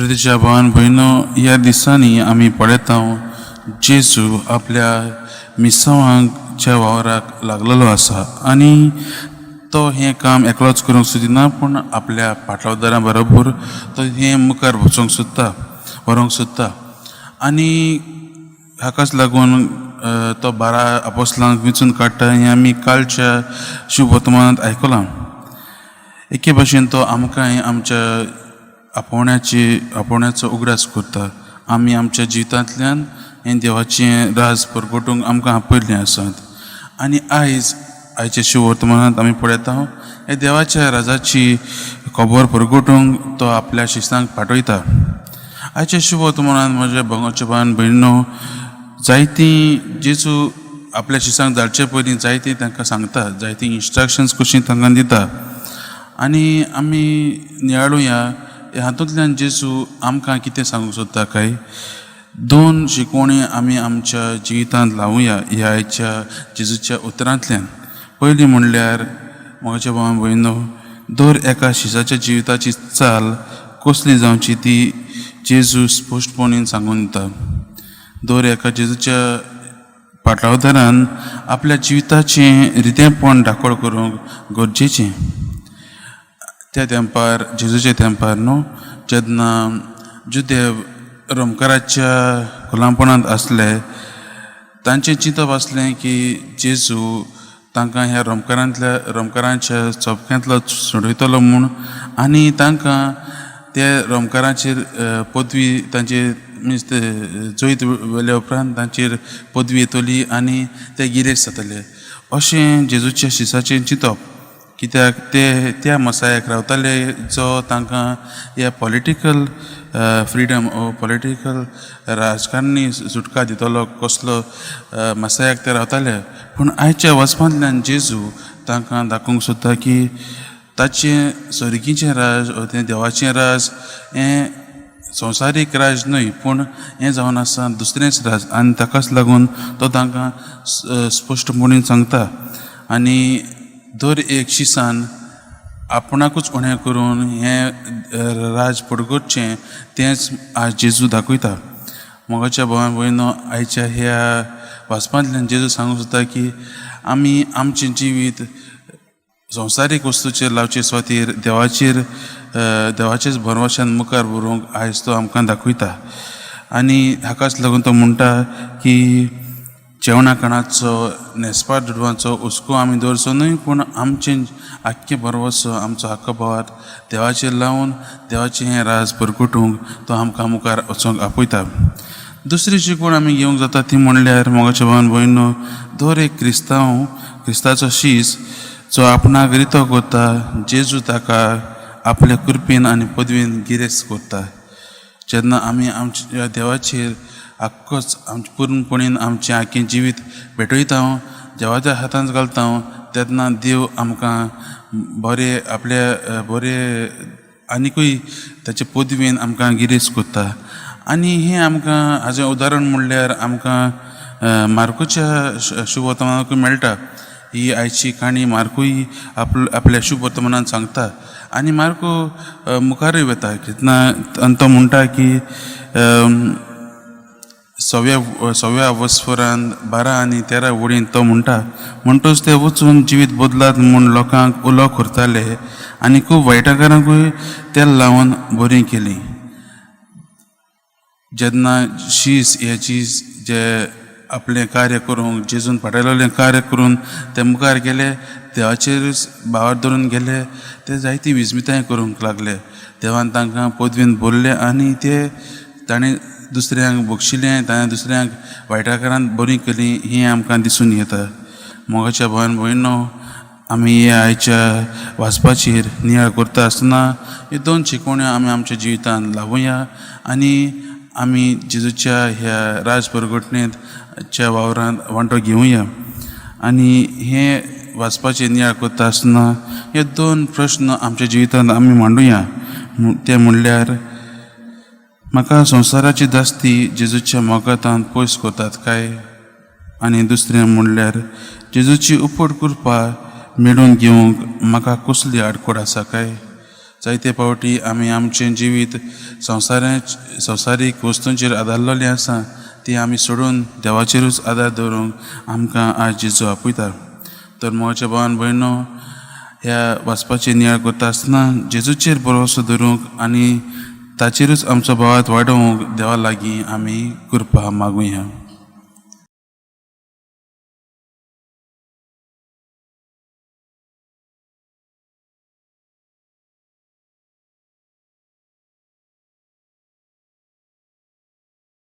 प्रितीच्या भावान भयणो, ह्या दिसांनी आमी पळयता जेजू आपल्या मिसांवांच्या वावराक लागलेलो आसा आनी तो हें काम एकलोच करूंक सोदिना, पूण आपल्या पाटलावदारां बरोबर तो हें मुखार वचोंक सोदता, व्हरूंक सोदता. आनी हाकाच लागून तो 12 आपोसलांक विंचून काडटा हें आमी कालच्या शुभवर्तमानांत आयकलां. एके भाशेन तो आमकांय आमच्या आपोवण्याचो उगडास करता. आमी आमच्या जिवितांतल्यान हें देवाचें राज परगटूंक आमकां आपयल्लें आसात. आनी आयज आयच्या शुभवर्तमानांत आमी पळयता, हे देवाच्या राजाची खबर परगटूंक तो आपल्या शिस्तांक पाठयता. आयच्या शुभवर्तमानांत, म्हज्या भोंगाच्या भावान भयणो, जायतीं जेजू आपल्या शिसांक धाडचे पयलीं जायतीं तांकां सांगता, जायतीं इन्स्ट्रक्शन्स कशीं तांकां दिता. आनी आमी नियाळुया, हातूंतल्यान जेजू आमकां कितें सांगूंक सोदता काय. दोन शिकवणी आमी आमच्या जिवितांत लावुया ह्या आयच्या जेजूच्या उतरांतल्यान. पयलीं म्हणल्यार, म्हज्या भावा भयणो, दर एका शिसाच्या जिविताची चाल कसली जावची ती जेजू स्पश्टपणीन सांगून दिता. दर एका जेजूच्या पाटलावदारान आपल्या जिविताचें रितेंपण दाखोळ करूंक गरजेचें. त्या तेंपार, जेजूच्या तेंपार न्हू, जेन्ना जुदेव रोमकाराच्या गुलामपणांत आसले, तांचें चिंतप आसलें की जेजू तांकां ह्या रोमकारांच्या चपक्यांतलो सोडयतलो म्हूण आनी तांकां ते रोमकारांचेर पदवी तांचे, मिन्स ते जैत व्हेल्या उपरांत तांचेर पदवी येतली आनी ते गिरेस्त जातले, अशें जेजूच्या शिसाचें चिंतप. कित्याक ते त्या मसायाक रावताले जो तांकां ह्या पॉलिटिकल फ्रिडम ओ पॉलिटिकल राजकारणी सुटका दितलो कसलो मसायाक ते रावताले. पूण आयच्या वचपांतल्यान जेजू तांकां दाखोवंक सोदता की ताचें सर्गीचें राज ओ तें देवाचें राज हें संवसारीक राज न्हय, पूण हें जावन आसा दुसरेंच राज. आनी ताकाच लागून तो तांकां स्पश्टपणीन सांगता आनी दर एक शिसान आपणाकूच उणें करून हें राज पडगोटचें तेंच आज जेजू दाखयता. मोगाच्या भावान भयणो, आयच्या ह्या वाचपांतल्यान जेजू सांगूंक सोदता की आमी आमचें जिवीत संवसारीक वस्तूचेर लावचे सुवातेर देवाचेर, देवाचेच भरवशान मुखार व्हरूंक आयज तो आमकां दाखयता. आनी हाकाच लागून तो म्हणटा की जेवणा खाणाचो, न्हेसपा दुडवांचो हुस्को आमी दवरचो न्हय, पूण आमचें आख्खें भरवसो, आमचो आख्खो भावार्थ देवाचेर लावन देवाचें हें राज परगटूंक तो आमकां मुखार वचोंक आपयता. दुसरी शिकवण आमी घेवंक जाता ती म्हणल्यार, मोगाच्या भावान भयणो, दर एक क्रिस्तांव, क्रिस्ताचो शीस जो आपणाक रितो करता, जेजू ताका आपल्या कृपेन आनी पदवीन गिरेस्त करता. जेन्ना आमी आमच्या देवाचेर आख्खोच आमचें पूर्णपणीन आमचें आख्खें जिवीत भेटयता, देवाच्या हातांत घालता, तेन्ना देव आमकां बरें आपल्या बरें आनिकूय ताचे पदवीन आमकां गिरेस्त करता. आनी हें आमकां हाजें उदाहरण म्हणल्यार आमकां मार्कोच्या शुभवर्तमानाकूय मेळटा. ही आयची काणी मार्कूय आपल्या शुभवर्तमानान सांगता. आनी मार्को मुखारूय वता तेन्ना आनी तो म्हणटा की सव्या वस्फरान 12 आनी 13 वळीन तो म्हणटा, म्हणटच ते वचून जिवीत बदलात म्हूण लोकांक उलो करताले आनी खूब वायटकारांकूय तेल लावन बरीं केलीं. जेन्ना शीस हे चीज जे आपलें कार्य करूंक जेजून पाठयलेलें कार्य करून ते मुखार गेले, देवाचेरूच भावार्थ धरून गेले, ते जायतीं विस्मिताय करूंक लागले. देवान तांकां पदवीन भरले आनी ते ताणें दुसऱ्यांक बक्षिलें, ताणें दुसऱ्यांक वायटाकारान बरीं केलीं हें आमकां दिसून येता. मोगाच्या भावान भयणो, आमी ह्या आयच्या वाचपाचेर नियाळ करता आसतना ह्यो दोन शिकवण्यो आमी आमच्या जिवितांत लावुया आनी आमी जेजूच्या ह्या राज परगटणेंतच्या वावरांत वांटो घेवया. आनी हें वाचपाचेर नियाळ करता आसतना हे दोन प्रस्न आमच्या जिवितांत आमी मांडुया. ते म्हणल्यार, म्हाका संवसाराची दास्ती जेजूच्या मोगांत पयस करतात काय? आनी दुसरें म्हणल्यार, जेजूची उपट कृपा मेळून घेवंक म्हाका कसली आडखळ आसा काय? जायते फावटी आमी आमचें जिवीत संवसारा संवसारीक वस्तूंचेर आदारलेलें आसा, ती आमी सोडून देवाचेरूच आदार दवरूंक आमकां आज जेजू आपयता. तर म्हज्या भावान भयणो, ह्या वाचपाची नियाळ करता आसतना जेजूचेर भरवंसो धरूंक आनी ताचेरूच आमचो भावार्थ वाडोवंक देवा लागीं आमी कृपा मागुया.